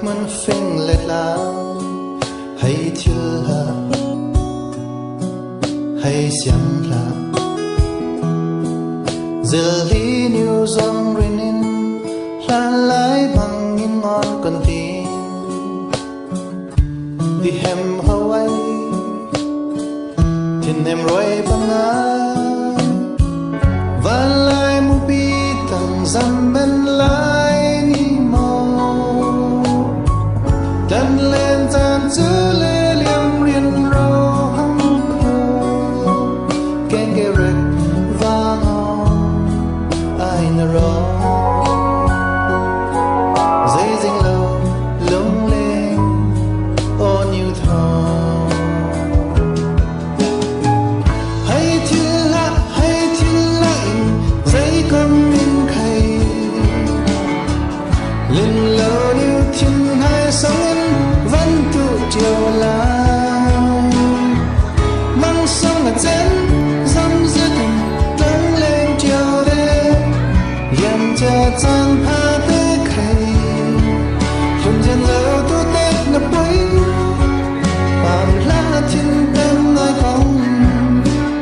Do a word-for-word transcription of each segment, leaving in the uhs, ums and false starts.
Hmun fing le tlang, hei thil hlah, hei siam hlah. Zilhli niu zong rin in, hlan lai bangin ngawn kon ti. Dihem ho ai, thinnem ruai banga, vanlai mupi tang zam men lai ni maw. Tan len zan cu le liam rian ro hang kho, keng ke rek vang aw, ai na ro. Zeizing lo, lung le, aw niu thaw. Hei thil hlah, hei thil hlah in, zei kam in khai. Lim lo niu thin hai song in, van tu tiu lai. Mang song a chen, zam zet in, tang leng tiu de. Yam ca caan pha te khai, hlum cian zo tu te na poi. Pam hla thin tam nai kong,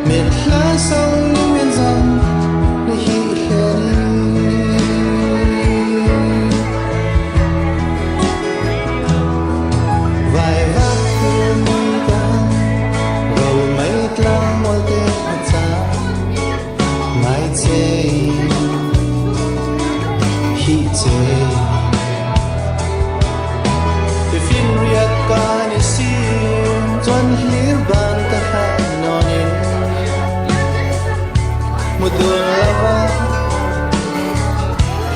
mit hla song ni min zong na hi hlen. Vai vak tu mi tang, ro mai tlang mual te na cang. Ngai cei, hih cei. Tifin riat kan i sim, cuan hlir ban ka hlat nawn in. Mutung lava,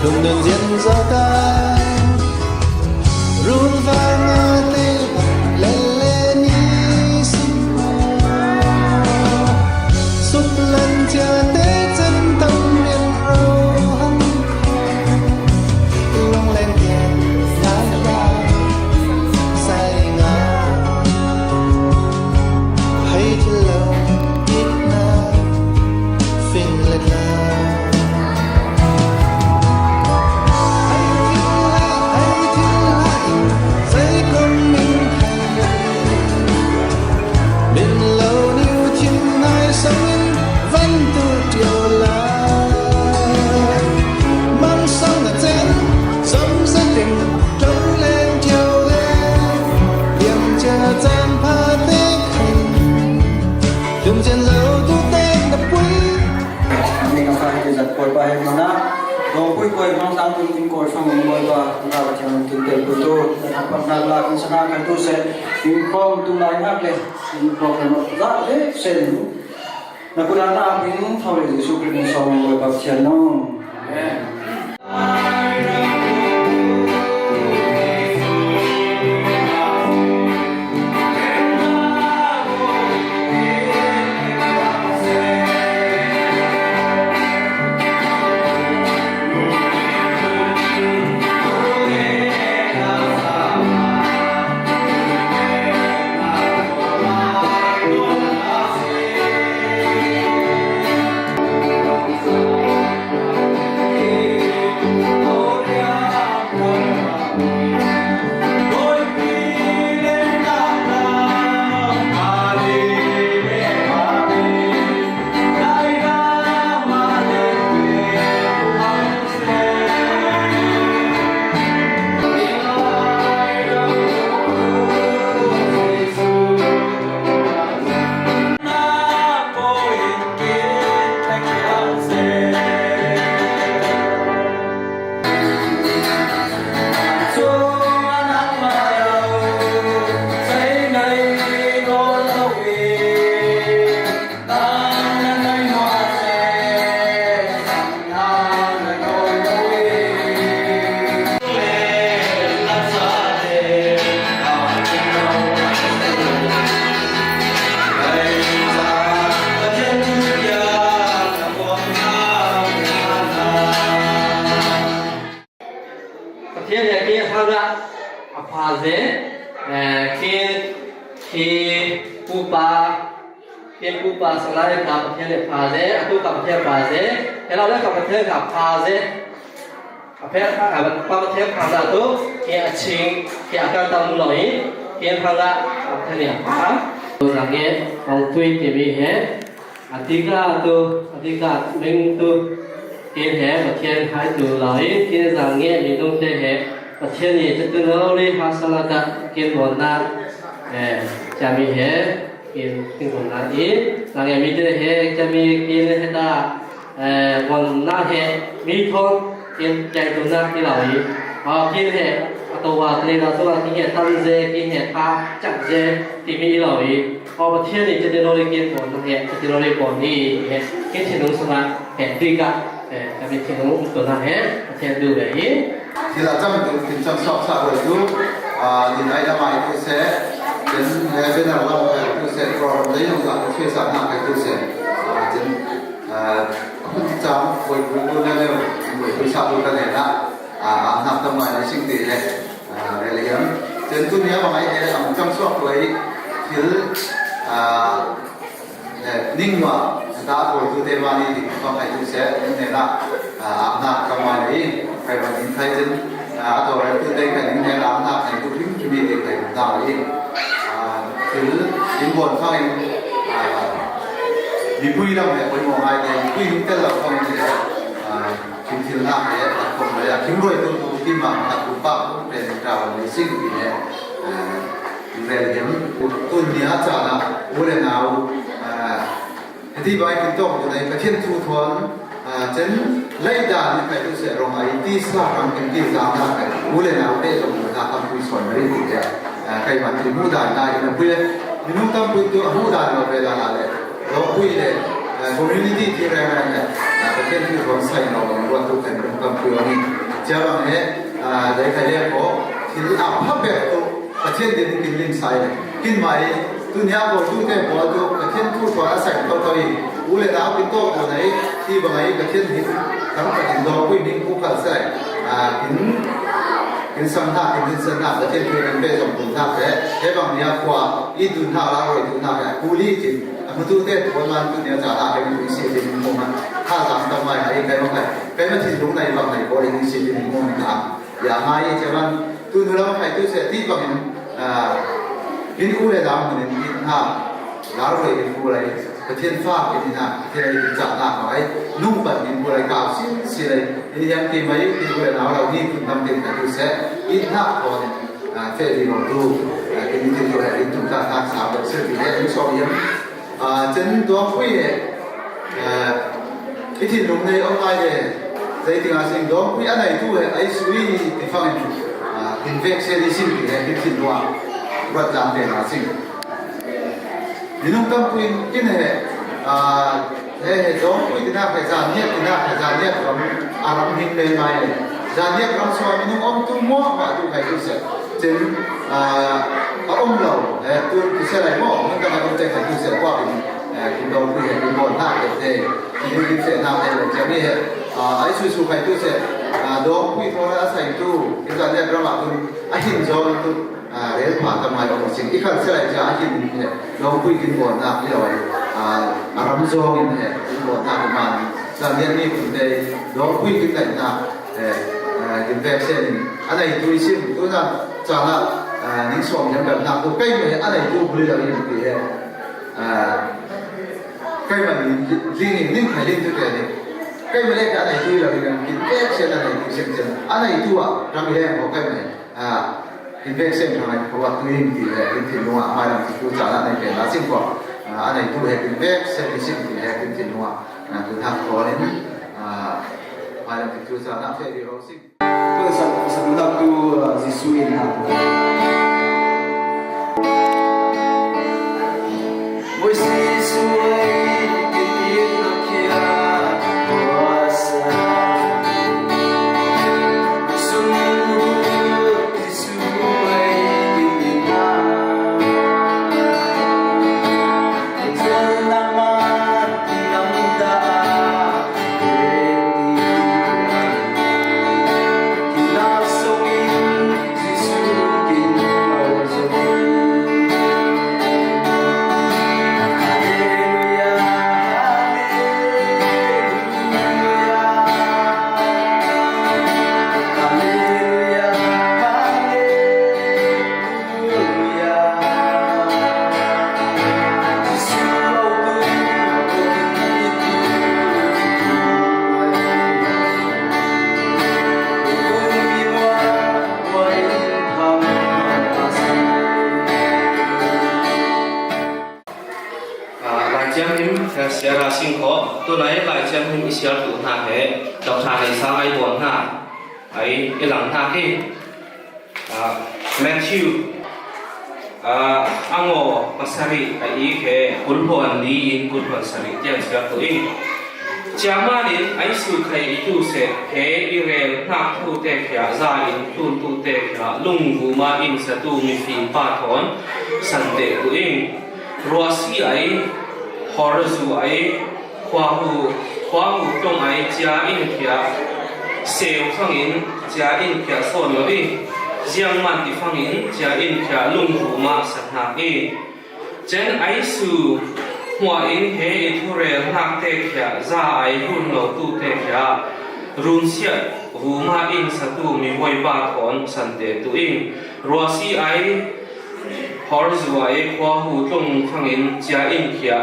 lungdon zian zo ta. Rul vang a te lele ni sim. Suk lan cia te cen tam rian ro hang kho. Long leng kian lai lai sai nga. Hei thil lo it na fing let la. Ning a fa he zat Bawipa he hmana, Dawngpui Kuai hmang tangtun in Kawl hmang in Bawipa, na Pathian kin tel tu tu, na thangpatnak lak in sana kan tu se, in khawm tung lai hnak le, in khawm kan zah le se ning. Na kut ah na ap in tho le Jesuh Khrih min sawm in Bawipa Pathian no. Amen. Pathian he khi a hau dah a pha ze, eh, khi, khi pupa, khi pupa salai ka Pathian he pha ze, a tu ka Pathian pha ze, he lau le ka Pathian ka pha ze. A pek, a, pa Pathian pha na tu, ke a ching, ke a kan tam lo i, ke hang a, a thani a pa. Tu zang e, ong tui ke mi he, a tika tu, a tika meng tu, ke he, Pathian hai tu lo i, ke zang e, mi dong te he, Pathian ni te tu lo li ha sa la ka, ke bon na, eh, cha mi he, ke ting bon na i, zang e mi te he, cha mi ke ne he ta, Eh, bon na he, mi thon, kin jai tu na ki lau i. A, kin he, a to wa, kin na tu wa, kin he, tan je, kin he, ta, chak je, ti mi lau i. A, Pathian ni, chati lo le kin bon na he, chati lo le bon ni he, kin thinung sung a, he, ti ka, eh, ka mi thinung tu na he, Pathian du le i. Ti la cham tu, kin cham sok sa le tu, a, ni nai la mai tu se, kin he, ben na la mai tu se, program dai nung la tu se sa na kai tu se. A, kin Ah, a hun chang buaipui tu na neu, buaipui sa tu ka nena, ah, a hnak tam ngai na sing ti le, ah, rel hiam. Cun tu nia bang ai he, a hung cang suak tu ai thil, ah, eh, ning ma, ta buai tu te ma ni ti bang ai tu se, nena, ah, a hnak tam ngai na i, kai bang in kai cun, ah, a to ai tu te kai ning nena, a hnak ai tu hrim hrim i te kai ta i, ah, thil, in buan fang in, ah, Mipui lam he poimawh ngai te, mipui ning tel lo kong in he, ah, thil nak he, a kong le, a kim roi tu tu kim ma, a kum pa kum pen ta lo ni sing ti he, ah, rel hiam, tu nia caan ah, u le nau, ah, heti bai kin tawk tu nei, Pathian thu thawn, ah, cen lei dan ni kai tu se rong ai ti sa rang kin ti za na kai, u le nau te zong na tam pui son ri ti he, ah, kai man ti mu dan na, ina pui le, minung tam pui tu a mu dan lo ve la na le. Lawpui le, eh, community thil reng reng le, eh, Pathian thil rawn sai lo, ruat tu kan kum kan pui awm in. Cia bang he, eh, dai khai le ko, thil a pha ber tu, Pathian din kin lim sai le. Kin mai, tu nia ko tu te ko tu, Pathian tu ko a sai ko to i. U le nau kin to ko nei, ti bang ai Pathian din, kan Pathian lawpui min ku kal sai. Ah, kin, kin sang na, kin din sang na, Pathian thil kan pe zong kun na pe. He bang nia ko, i tu na la roi tu na pe, ku li kin. A hmutu te tuan man tu nia caan ah keimah tu i si tin mu ma. Kha zang tam mai hai keimah kai. Keimah thinlung nai bang nai ko in i si tin mu na. Ya ngai i ceman tu nu lam khai tu se ti bang in, ah, in u le dang mun in i na. Lar roi in u lai. Pathian fa in i na. Pathian i caan ah ngai. Nung pan in u lai kau sin si lai. In yang ti mai in u le nau lau ni tu nam tin khai tu se. I na ko in, ah, fe di lo tu. Ah, in ti tu hai in tu ta ta sa ba se ti le in so yam. Ah, cun dawngpui he, ah, i thinlung nei awk ngai le, zeitinga sin dawngpui a neitu he, ai sui ti fangin, ah, in vek se ni sin ti he, i thinlung ah ruat tlang te na sin. Minung tampi in he, ah, he, he dawngpui tinak he, zaniak tinak he, zaniak ram, a ram hing le ngai le. Zaniak ram sual minung om tu muak mah tu khai tu se. Cun, ah, a um lo, eh, tu, tu se lai maw, mun tang a um te khai tu se, kuak in, eh, kin dawngpui he, kin bawl hna te te, kin kin feh hna te le, cami he, ah, ai su su khai tu se, ah, dawngpui thawn a sai tu, kin zan le ram ah tu, a hin zawn tu, ah, rel pha tam ngai awk a si. I kal se lai cia a hin he, dawngpui kin bawl hna i lo ai, ah, a ram zawng in he, kin bawl hna tu man, zan le ni kun te, dawngpui kin ngai hna. Eh, eh, kin vek se ning. A neitu i sim, tu na, caan ah, eh, ning sawm hiam bel nak tu, keimah he a neitu bul lo in ti he. Eh, keimah ning, ning, ning khai ling tu te ning. Keimah le a neitu lo in kin vek se a neitu sim sim. A neitu ah, ram he ko keimah he. Ah, kin vek se ning ko tu in ti he, kin thinlung ah, mai lam tu caan ah nei ke na sim ko. Ah, a neitu he kin vek se ning sim ti he, kin thinlung ah. Ah, tu hnak ko in, ah, mai lam tu caan ah fe di ro sim. Sak, sak nak tu, ah, Jesuh in hna. Mosi suai, kitin na kia, kuasa. Sunu, Jesuh ai, kitin na. Tuan na man, kilam da. Tunai lai ciang hun i siar tu hna he, Doctor Nei Sang ai bawn hna, ai i lang hna hi. Ah, Matthew, ah, a ngaw pasarih a ik he, kulhuan li in kulhuan sarih tiang siar tu in. Ciaman in ai su khai i tu seh, he i rel hnak thu te khia za in tlun tu te khia lungvuma in satu mifim pa thawn san te tu in. Ruasi ai, horzu ai, khuahu, khuahu tlong ai cia in khia, seu fangin cia in khia sawn lo i, ziangman ti fangin cia in khia lungvuma sa hna i. Cen ai su hmuah in he i thurel hnak te khia za ai hun lo tu te khia, runsiat vuma in satu mi voi pa thawn san te tu in. Ruasi ai, horzu ai, khuahu tlung fangin cia in khia,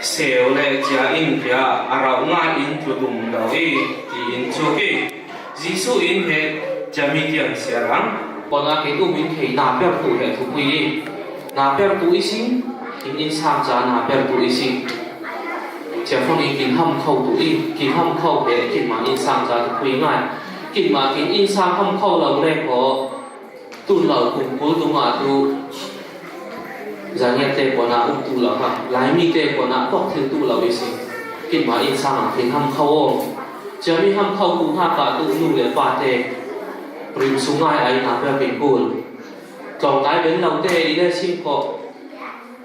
seu le cia in khia, a rauh ngai in tlu dum lo i, tiin chuk i. Jesuh in he cia mi tiang siar ang. Pawnah kei um in kei na per tu he thupui i. Na per tu i sing, in insang ca na per tu i sing. Cia fangin kin ham kho tu i, kin ham kho he, kin ma insang ca thupui ngai. Kin ma kin insang ham kho lo le ko. Tun lo kum kul dungah tu, Zangiat te pawnah um tu lo ha, Laimi te pawnah kok thil tu lo i si. Kin ma insang ah kin ham kho aw. Cia mi ham kho tu hna ka tu nu le pa te, rim sung ngai ai na per kin kul. Tlawngkai ben lo te i le sim ko,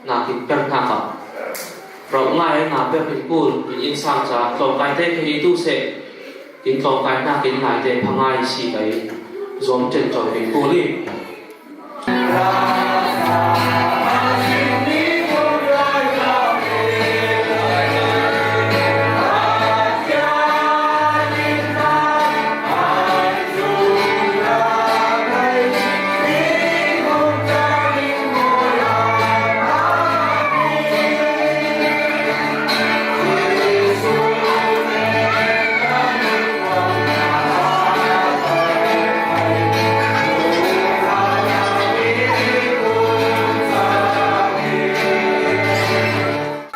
na kin per hna ka. Rauh ngai ai na per kin kul, kin insang ca, tlawngkai te khe i tu seh. Kin tlawngkai hna kin lai te phangai si kai zuam ṭen cawk kin kul i.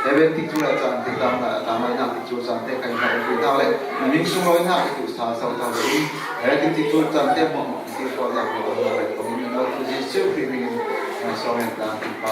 Eventik cu a caan te tam, tam ai nak cu caan te kai hna um hna le, na min sung lo hna i tu sa so tau le i, eventik cu caan te hmuahhmuah ti ko yak lo hna le ko min lo tu Jesuh Khrih min in, na so men ta ti pa.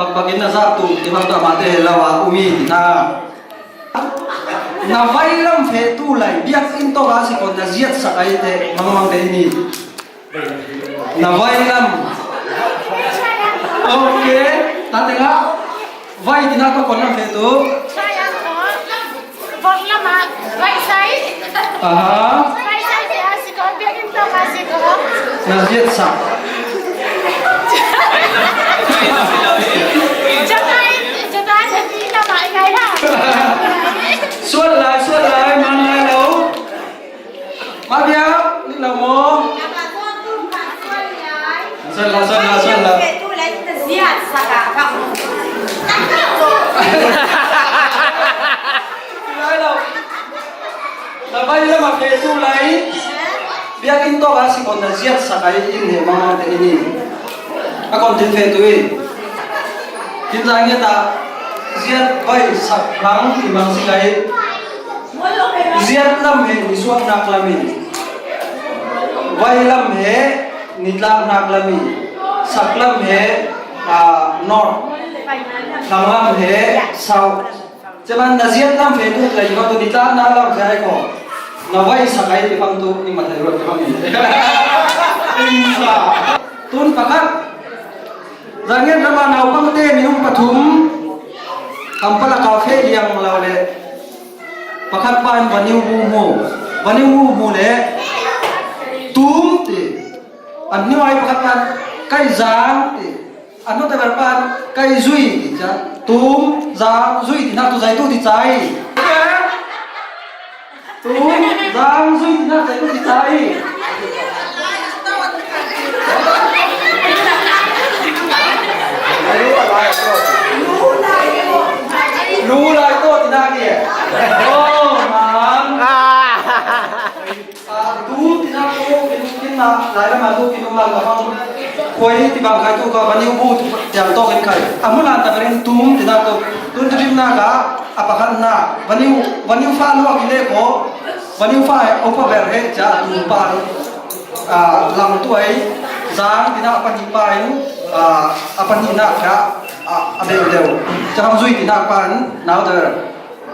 Bakbakin na zak tu, ti bang tu amate he lau a um hi ti na. Na vai lam fehtu lai, biakinn tawk a si kawm na ziatsak ai teh, mangmang te hi ni. Na vai lam. Ok. Tate nga. Vai tina tawk kawm lam fehtu. Vawk lamah vaisai. Aha. Vaisai te a si ko, biakinn tawk a si ko. Na ziatsak. Jatai, jatai, jatai lamah i ngai ha. Sual lai, sual lai, man lai lo. Ma bia, ni lo mo. Sual la, sual la, sual la. Lai lo. Na vai lam a fehtu lai. Biakinn tawk a si kawm na ziatsak ai in he mama te in. A kawm tin fehtu in. Tin zang nge ta ziat vai sak hlang ti mang si lai. Ziat lam he ni suak nak lam in. Vai lam he ni tlak nak lam in. Sak lam he, ah, north. Hlang lam he south. Ceman na ziat lam fehtu lai ma tu ni ta na lam feh ai ko. Na vai sak ai ti bang tu ni ma thei ruat ti bang ni. Tun pakhat. Zangiat rama naupang te minung pathum. Kampala ka feh liang lau le. Pakhat pan vaniu bu mu. Vaniu bu mu le. Tum ti. An ni ai pakhat pan kai zang ti. An nute ber pan kai zui ti ca. Tum, zang, zui ti na tu zai tu ti cai. Tum, zang, zui ti na zai tu ti cai. Lu lai to ti na ki. Oh, man. Ah, tu tina tu, kin, kin na, lai lama tu, kin um lama tu. Koi ti bang khai tu ka, vaniu bu tu, tiang to kin khai. Amu lan ta rin tum tina tu. Tun tu rim na ka, apa kan na. Vaniu, vaniu fa lu ki le ko. Vaniu fa, opa ber he, ja tu pa. Ah, lang tu ai. Zang tina apa ni pa in. Ah, apa ni na ka. Ah, abel deu. Jaham zui tina pa in. Now the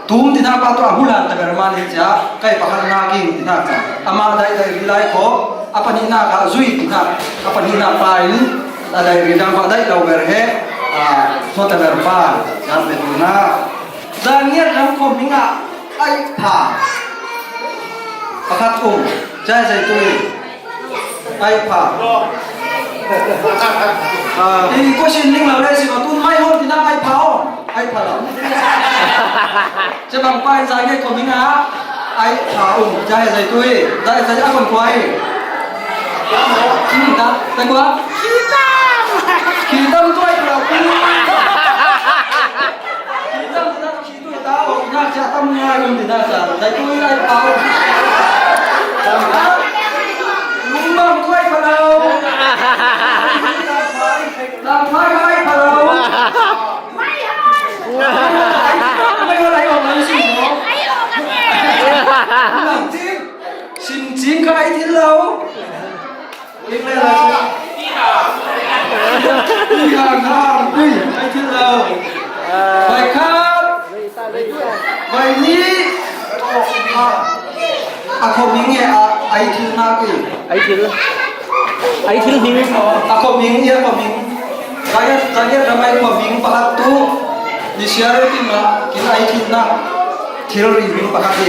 Tum tina pa tu a hulan ta ber man hi cia, kai pakhat na king tina ca. Ama dai dai ri lai ko, a panina ka zui tina, a panina pa in, a dai ri dang pa dai lo ber he, a, mo ta ber pa, na pe tu na. Daniel ram ko minga, ai pa. Pakhat um, jai jai tu. Ai pha. Ah, i question ning lo le si ma tun mai hon tina ai pha o. Ai pha lo. Che bang pai zai ke ko minga. Ai pha um. Zai zai tui. Zai zai a kon kuai. Hmm, ta. Ta kua. Kitam. Kitam tu ai pha lo. Kitam tu. Tao, na cha tam ngai kum ti na cha, dai tu ai pau. Lung bang tu ai pau. Tam phai ai pau. Mai ho lai ong lai sin mo. Sin sin ka ai ti lo. Ling le la. Pi ha ngam pui, ai thil lo. Vai khat. Vai ni. A, a khoming e a, ai thil na ki. Ai thil. Ai thil hing. A khoming e a khoming. Zai, zai, zai, mai khoming pakhat tu. Ni siar pi ma, kin ai thil na. Thil ri hing pakhat ni.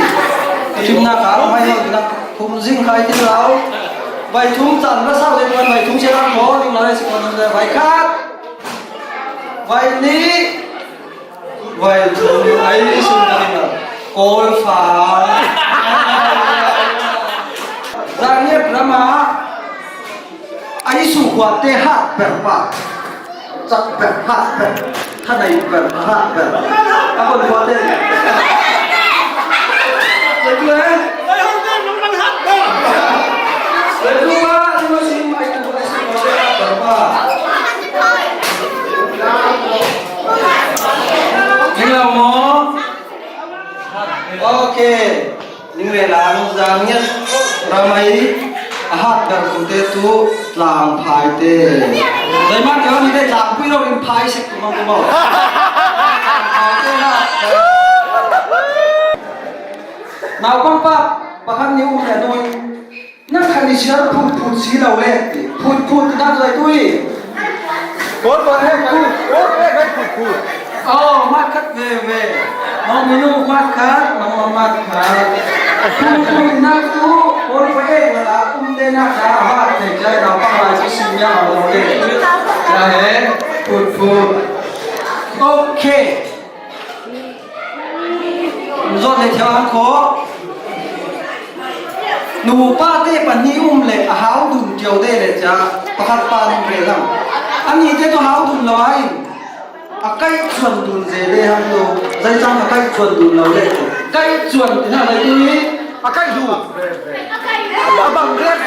Thil na ka, mai lo na. Khum zing khai thil lo. Vai thum chan va sau le tuan vai thum sia lang ko, ning lo le si ko ning le vai khat. Vai ni. Vai thum ai sum na ning lo. Kol fa. Zangiat rama. Ai su khua te hat per pa. Sak ber, hat ber, hanai ber, hat ber. Apa buat dia? Betul eh? Betul pak, terima kasih pak, itu bukan sih, mau saya apa pak? Ini lah mau. Ok. Ning le lang zang ngiat ramai a hat ber tute tu tlang phai te. Dai ma keu ni te tlang pui lo in phai sik tu ma tu ma. Naupang pa pakhat ni um le noi. Na khan ni siar phut phut si lo le. Phut phut na zai tui. Phut phut he phut phut he phut phut. Oh, mat khat veve. Nong minu mat khat, nong mat khat. Phut phut na tu, phut phut e wala um de na ka ha te jai na pa lai si si nya lo de. Ja he, phut phut. Okay. Zot le thiau ang kho. Nupa te pahnih um le a hau dun kiau de le cha pakhat pa ning ve lam. Ani te tu hau dun lo ai. A kai chuan dun ze de ham lo. Zai chang a kai chuan dun lo le. Kai chuan ti na zai tu ni. A kai du. A bang grep.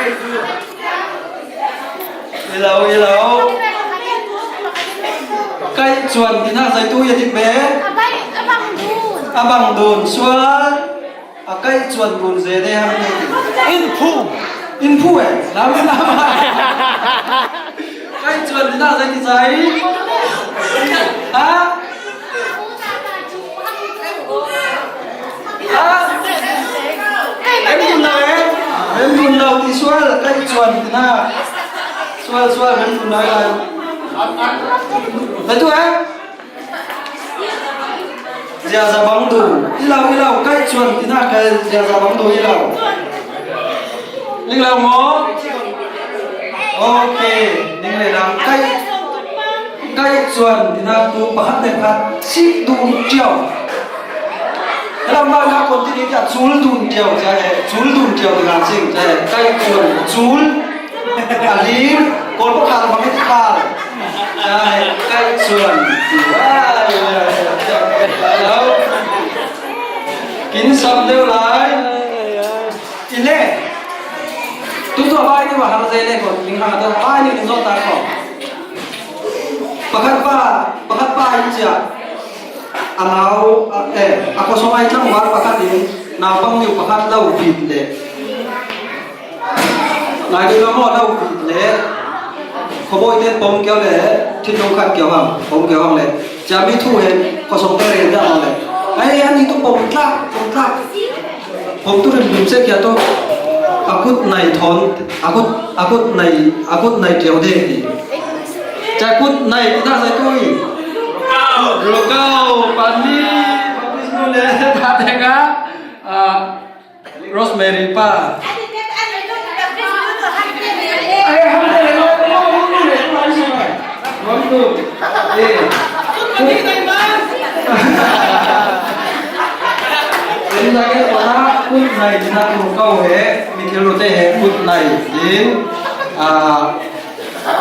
Ilo, ilo. Kai chuan ti na zai tu ya dik be. A bang dun. A bang dun. Sual. A kai chuan dun ze de ham te. In phu. In phu e. Lam lam. Kai chuan ti na zai ti zai. Ha? Ha? Em dun lo e. Em dun lo ti sual kai chuan ti na. Sual sual em dun lo e. Betul e? Ziaza bang du. Ilau, ilau, kai chuan tina kai ziaza bang du ilau. Ning lau mo? Ok, ning le lang kai. Kai chuan tina tu pakhat le khat sik du tiau. Lam ba na kon ti ni ka chul dun tiau cha he, chul dun tiau tina sing cha he. Kai chuan chul. A lir, kol pawh khal bang i khal. Ai, kai chuan. Ai, ai, ai. Kin sam deuh lai. I le. Tu tu a vai ni va har zai le ko. Ning ha to vai ni zo ta ko. Pakhat pa, pakhat pa in chia. A nau, a, eh, a kosong ai tlang var pakhat in, naupang niu pakhat lo vit le. Ngai deuh lo maw lo vit le. Khawbawi ten pawm keu le, thin ṭawng khat keu hang, pawm keu hang le. Chia mi thu hen, kosong te rel dah le. Ai, ani tu pawm tlak, pawm tlak. Pawm tu rim rim se kia to. A kut nai thawn, a kut, a kut nai, a kut nai keu de ti. Cha kut nai ti na zai tui. Rokau, pani, pani nu le, ta te ka. Ah, Rosemary pa. Ai, ham te le, no, no, no, no, no, no, no, no, no, no, eh. Ken zai ke kona kut nai tina tu kau he, mi thil ro te he kut nai tin, ah,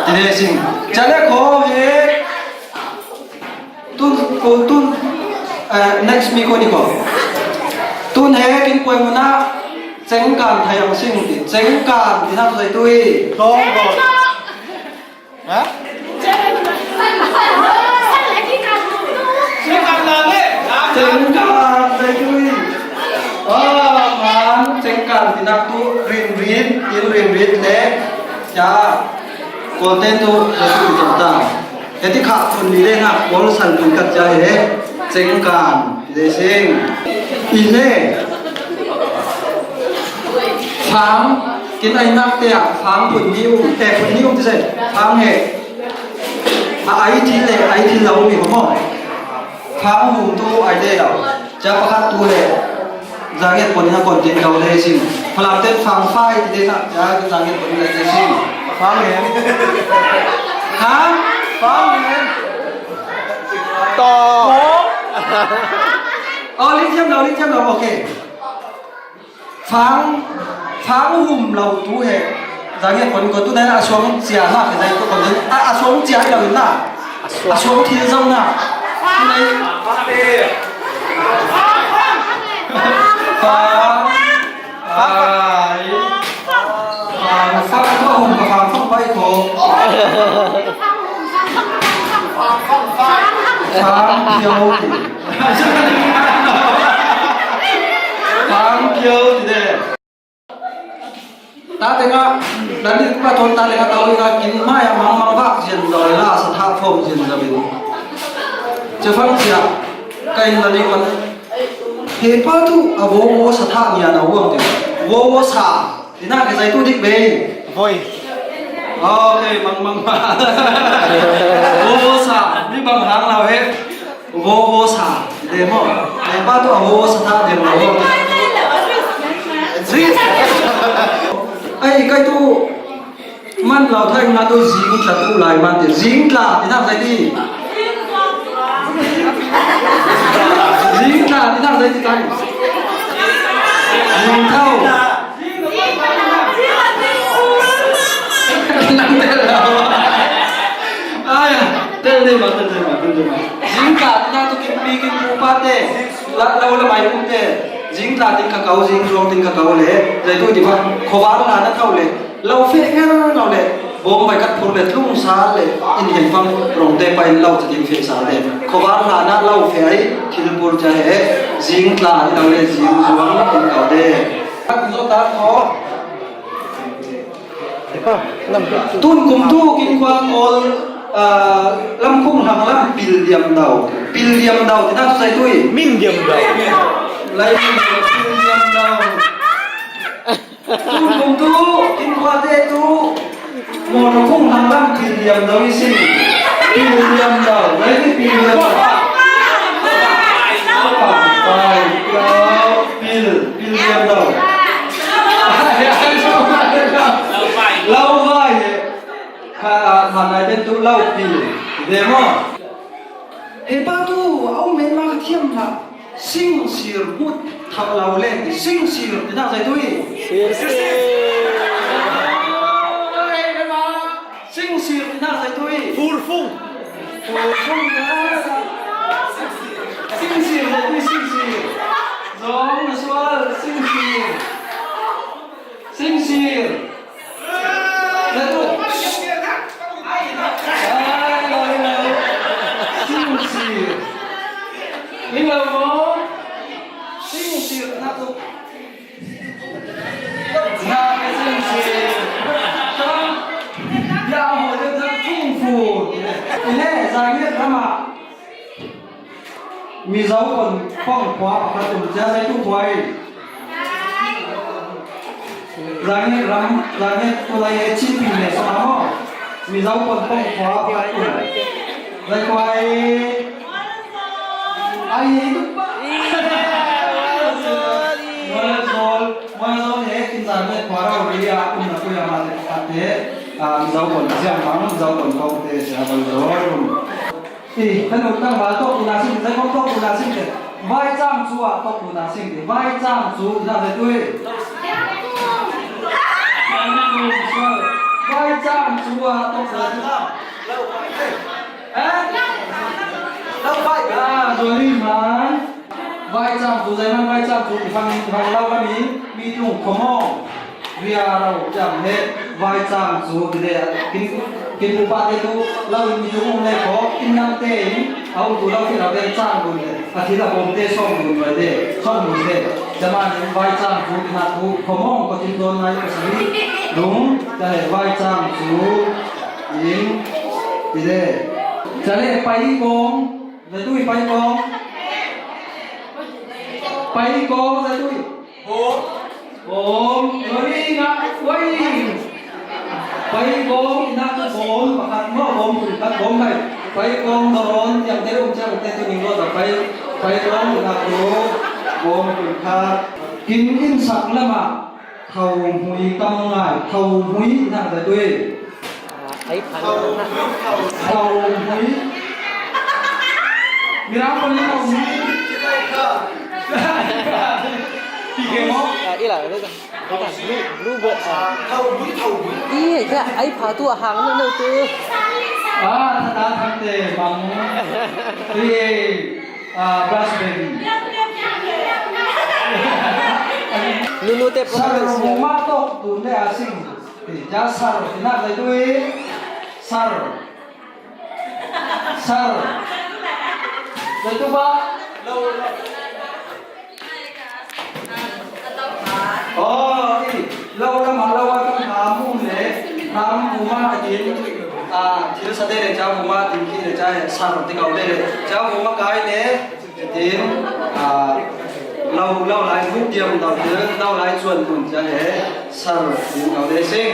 tine sing. Chale ko he, tun, ko tun, eh, next mi ko ni ko. Tun he kin poi muna, chengkan thai ang sing ti, chengkan tina tu zai tui. Tong ko. Ha? Chengkan le. Chengkan le tui. Oh, man, chengkan tinak tu rin rin, in rin rin le. Ya. Ko ten tu, ya tu ta. Heti kha kun ni le na, kol san kun kat ja he. Chengkan. Zesing. I le. Fang. Kin ai nak te a. Fang phun ni um. Eh, phun ni um ti se. Fang he. A ai thil le, ai thil lo mi ko mo. Fang hum tu ai le lo. Cha pakhat tu he. Zanget pon na kon tin lo le sing. Phalam te fang fai ti le na. Cha zanget pon le sing. Fang he. Ha? Fang he. To. Oh, lithium lo, lithium lo, okay. Fang, fang hum lo tu he. Zange kon ko tu na a suang chia na ke zai ko kon a, a suang chia lo na. A A suang thil zong na. Thil ei. Fang. Ai. Fang, fang, fang, fang, fang, pai ko. Fang, fang, fang. Fang, fang. Fang kio ti de. Tate nga, dan ni pa ton tate nga talo nga kin maya mang mang vak zin zoi la sa tha phom zin zoi bin. Che fang sia, ka in la ni kon. He pa tu a vo vo sa tha nia na uang ti. Vo vo sa, ina ke zai tu dik bei. Voi. Okay, mang mang ma. Vo vo sa, mi bang hang lau he. Vo vo sa, de mo. Ai pa tu a vo vo sa tha de mo. Ai kai tu man lau thai na tu zing tla tu lai man de. Zing tla ti na zai ti. Zing tla ti na zai ti kai. Zing thau. Nang tel lau. Ai, tel dei ma, tel dei ma, tel dei ma. Zingtla tina tu kin pi kin pu pa te, la, lo la mai pu te. Zingtla tin ka kau, zing zuang tin ka kau le. Zai tu ti ba, khobar la na kau le. Lo fe ngar lo le. Bom bai kat phur le tlung sa le. In hian fang rong te pai lo cha tin fe sa le. Khobar la na lo fe ai, thil pur cha he. Zingtla ni lo le, zing zuang tin kau le. Kat zo ta kho. Tun kum tu kin khual kawl, ah, lam khung hlang lam pil diam dau. Pil diam dau, tina tu sai tui. Min diam dau. Lai min diam, pil diam dau. Tun kum tu kin khual te tu. Mo no khung hlang lam pil diam dau i sin. Pil diam dau. Lai ni pil diam dau. Pai, pai, pil, pil diam dau. Lau vai. Kha, kha nai ben tu lau pil. De mo. He pa tu, au men ma ka thiam la. Sing sir mut thak lau le. Sing sir, ti na zai tui. Sir sir. Sing sir, ti na zai tui. Fur fung. Fur fung na. Sing sir, zai tui sing sir. Zong na sual, sing sir. Sing sir. Sing sir. Ning lo mo. Sing sir na tu. Na ke sing sir. Ya ho de na tung fu. Ile zai ye lama. Mizo pon pong khua pakhat um cia zai tu khua i. Zangit ram, zangit tulai e chi pin ne so mo. Mizo pon pong khua pakhat um. Zai khua i. Ai. Moya zol, moya zol he kin zangit khua rau ri a um na kuya ma te pakhat te. A, Mizo pon siang bang, Mizo pon pong te sia bang zol um. I, ka nu tang ba tok u na sing, zai kong tok u na sing te. Vai chang chu a tok u na sing te. Vai chang chu na zai tui. Vai chang chu a tok u na sing. Eh? Ah, zoli man. Vai chang chu, zai man vai chang chu, i fang, i fang lau ka mi, mi tung khomong. Ria rau chang he, vai chang chu, ti le, kin, kin pu pa te tu, lau in mi tung um le kho, in nam te in, au tu lau ki lau te chang dun le, a thi la bom te song dun vai te, song dun te. Chama ni vai chang chu, ti na tu, khomong ko tin don nai ko sari, dung, ta he vai chang chu, in, ti le. Chale pai kong, Zai tui pai kong. Pai kong, zai tui. Bom. Bom. Zoli na, wai. Pai kong, ina tu bom, pakhat mo, bom, pakhat bom kai. Pai kong, doron, yang te um chang te tu ning lo da pai. Pai kong, ina tu bom, pakhat. Kin in sak lama. Tho hmui tam ngai, tho hmui na zai tui. Ai phan. Tho hmui. Mirang pon tho hmui. Pi ke mo? Ah, ila, ila. Blue, blue box. Tho hmui, tho hmui. Ih, ka ai pha tu a hang no, no tu. Ah, Thata Thangte Mang. Tui, ah, Brass Band. Nunu te pawh kan siam. Muma tawk tun le a sing. Ti ja sar, ti nak le tui. Sar. Sar. Le tu ba. Aw, i lo lamah lo a kan hna um le, hna um um ah a din, a, thil sa te le ca um ah din khi le ca he sar ti ko te le ca um a kai le, din, a, lo, lo lai hmuh diam lo, lo lai chuan mun ca he sar din ko te sing.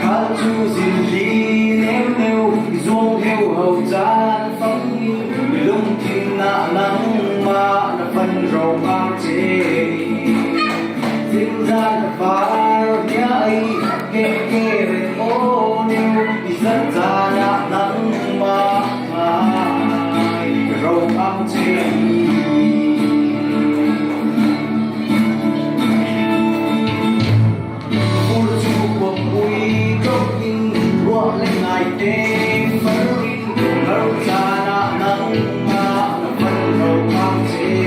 Kha cu zin li neu neu, i zuang heu ho caan fang in, i lungthin ah nangmah na fan ro ngam che. Zingzan a far hia i ke ke reng aw neu, i san caan ah nangmah ngai ro ngam che. Fur cu kuak pui tlok in ruah le ngai tein far in, ngar caan ah nangmah na fan ro ngam che.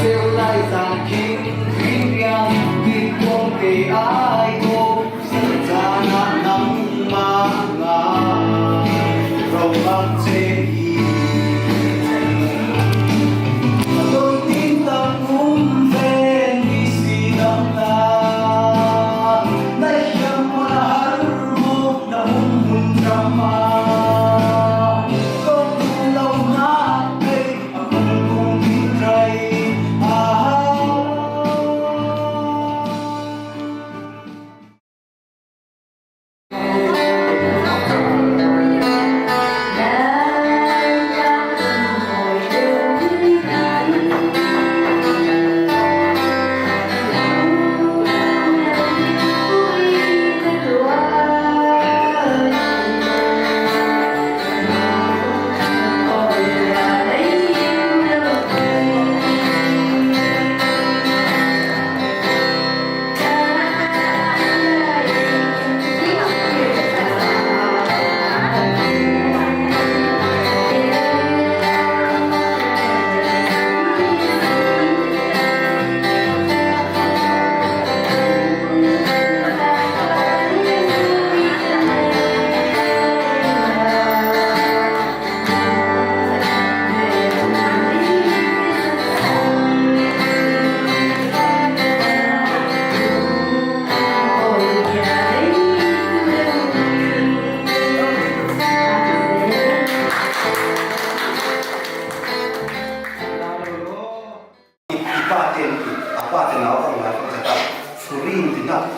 Seu lai zan khin, khin riang, khin kuang te ai ko, san caan ah nangmah ngai ro ngam che i.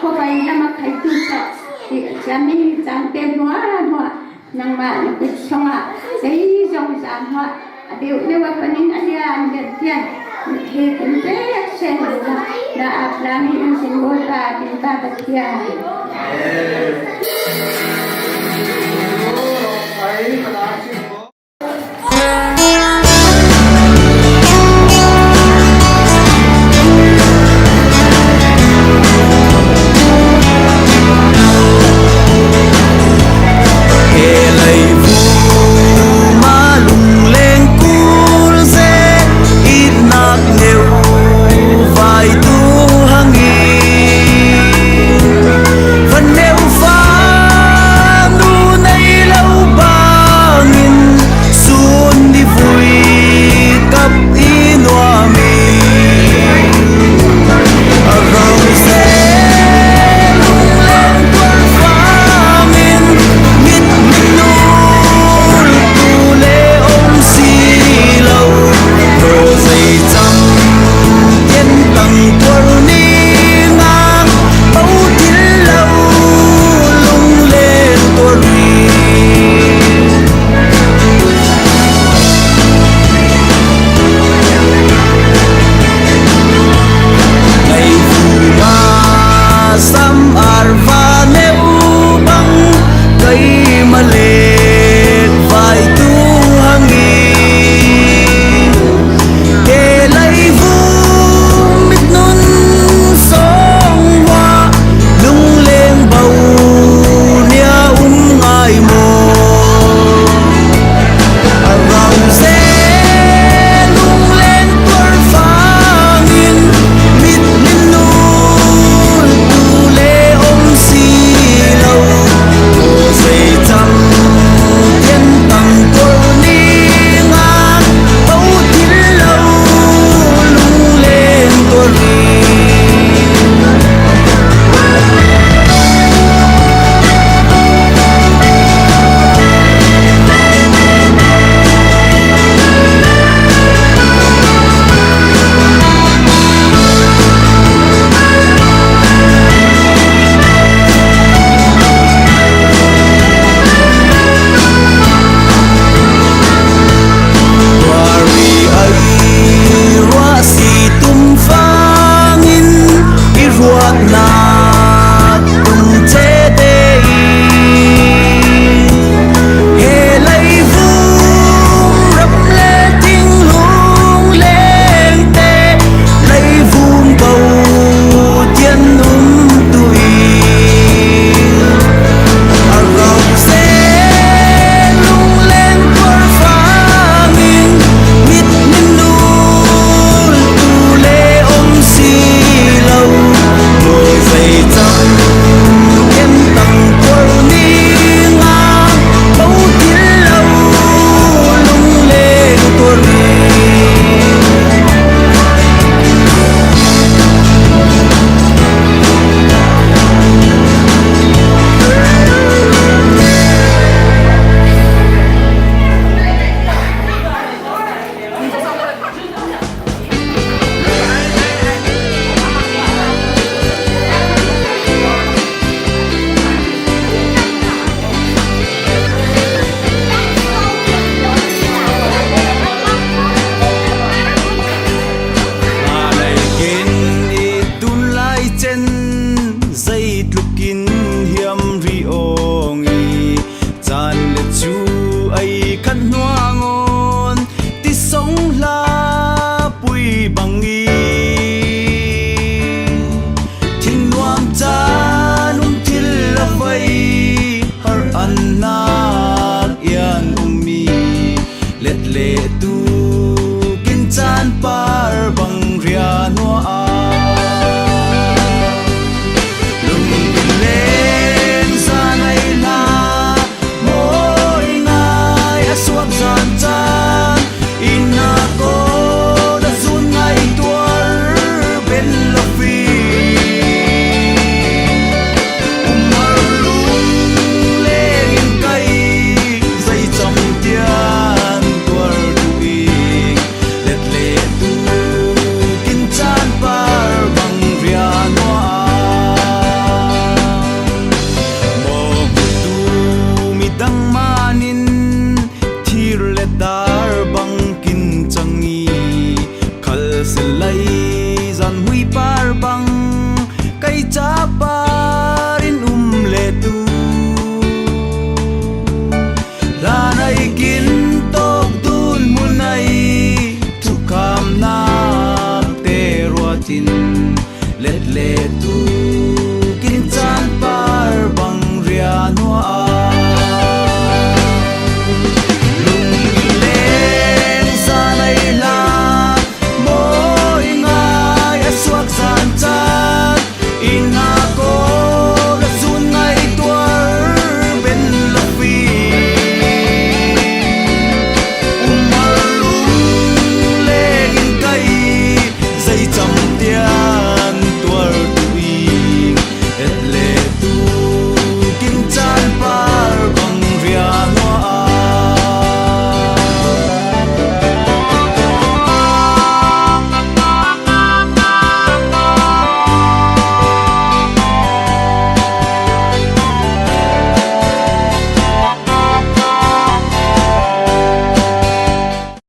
Khuavei lam a khaitu ca, Ciami Cangte hmuahhmuah, nangmah na kut sungah zeizong zahmuah a deuh deuh a panin a lian deuh tian he kan pek sen na ap lang hi in sin Bawipa, Dingpa Pathian. Sun ni vui kap i nuam i, a rau se lungleng tual fangin, mit minul tu le om si lo, ro zei cam tian tang tual ni ngang, pau til lo lungleng tual ri. Ngai vuma sam arva neu bang, kai malet vai tu hangi. He leivung mitnun sawng hua, lungleng bau nia um ngai maw? A rau se lungleng tuar fangin, mit minul tu le om si lo, aw zei cang tian tang tual ni ngang, pau til lo lungleng tual ri. Tuari ai ruah si tum fangin i ruatna tung cete i, he leivung ram le thing lunglengte, leivung bau tian um tu i, a rau se lungleng tuar fangin, mit minul tu le om si lo, aw zei cang tian tang tual ni ngang, pau til lo lungleng tual ri. Nalaikin i tunlai cen, zeitlukin hiam ri awng i, caan le cu ei khat hnuangawn, ti song hla pui bang i, thinnuam caan um thil a vai, har an nak ian um i, let le tu